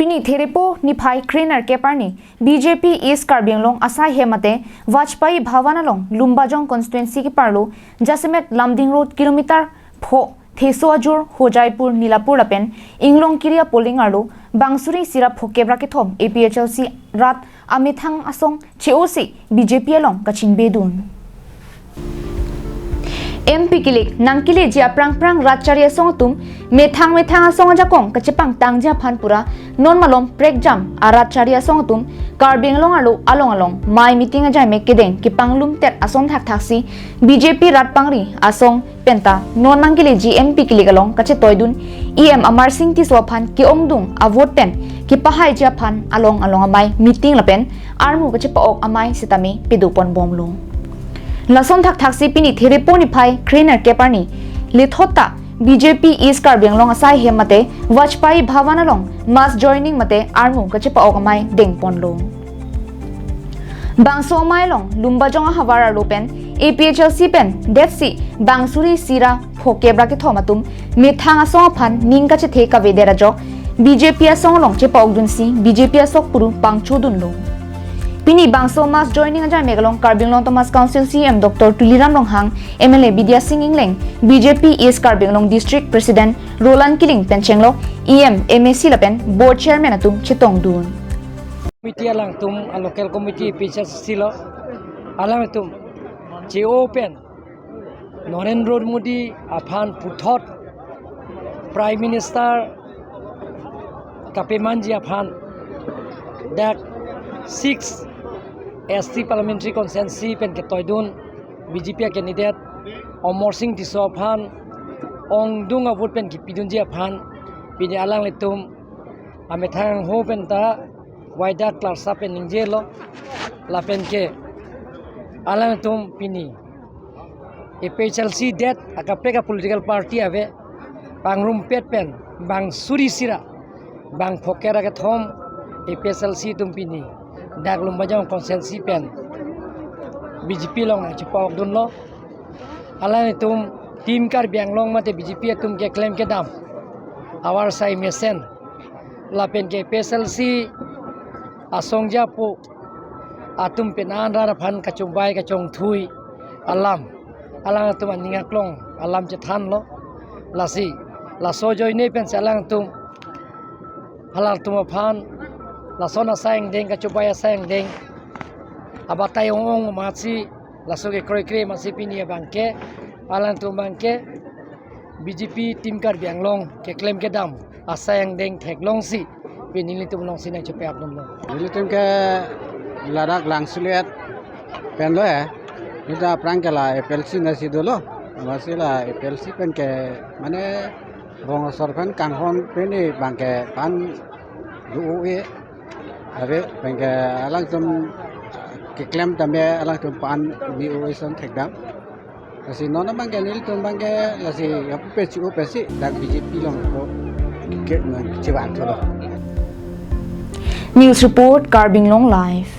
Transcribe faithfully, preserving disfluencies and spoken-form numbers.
Pini Therepo niphai kre-nerkep arni B J P East Karbi Anglong asai hem mate Vajpayee Bhavan along Lumbajong constituency keparlo Jasemet Lumding Road kilometer pho Theso Ajur, Hojaipur, Nilapur lapen Inglongkiri a-polling arlo bang suri isi ra phokep ra kethom A P H L C rat amethang asong che-o si B J P along kachingbedun. M P kilik nangkeleji aphrang phrang rat chari asong atum methang methang asong ajakong kachepangtangji aphan pura non malom prekjam arat chari asong atum Karbi Anglong arlo along along mei meeting ajai me kedeng kepanglum tet ason thakthak si B J P rat pangri asong penta non nangkeleji M P kilik along kachetoidun E M Amarsing Tisso aphan ke-ongdung a-vote pen kepahaiji aphan along along amei meeting lapen armu kachepa-ok amei sitame pedopon bomlo. Lason thakthak si pini Therepo niphai kre-nerkep arni lethot ta B J P East Karbi Anglong asai hem mate Vajpayee Bhavan along mass joining mate armu kachepa-ok amei dengponlo. Bangso amei along Lumbajong ahavar arlo pen A P H L C pen detsi bang suri isi ra phokep ra kethom atum methang asong aphan ning kachethe kavedet ajok B J P asong along chepa-okdun si B J P asok puru pangchodunlo. Pini bangso mass joining ajai me along Karbi Anglong Autonomous Council C E M Doctor Tuliram Ronghang, M L A Bidya Sing Engleng, B J P East Karbi Anglong District President Roland Killing pen chenglok E M, M A C lapen Board Chairman atum chetongdun. Committee alangtum, a local committee A P H L C lo, alangtum che-o pen Narendra Modi aphan puthot Prime Minister kapemanji aphan dak six S T Parliamentary Constituency pen ketoidun B J P a-candidate Amarsing Tisso aphan ongdung a-vote pen kepidunji aphan pini alanglitum amethang ho penta waidak klarsa pen ningjelo lapen ke alangtum pini A P H L C det akaprek a-political party ave pangrumpet pen bang suri isi ra bang phokep ra kethom A P H L C atum pini dak Lumbajong constituency pen B J P along nangchepa-okdunlo. Alangtum Team Karbi Anglong mate B J P atum keklem kedam avarsai mesen lapen ke A P H L C asong japo atum pen an rat aphan kachongbai kachongthui alam alangtum aning aklong alam chethanlo. Lasi laso ajoine pensi alangtum halangtum aphan lason asai angdeng kachongbai asai angdeng abatai ong-ong amatsi laso kekroikre amatsi pini abangke alangtum abangke B J P Team Karbi Anglong keklem kedam asai angdeng theklongsi pini nelitum alongsi nangchepa-okdunlo. Nelitum ke ladak Langsuliat penlo ya. Nelitum aphrang ke la A P H L C nasi dolo. Amatsi la A P H L C pen ke mane rong asor pen kanghon pini abangke pan do-o-e. Ave pen ke alangtum keklem tame alangtum pan mi-o-e ason thekdam. Lasi non abangke nelitum abangke lasi apupe che-o pensi dak B J P along ko ke chevang tholo. News report, Karbi Anglong Live.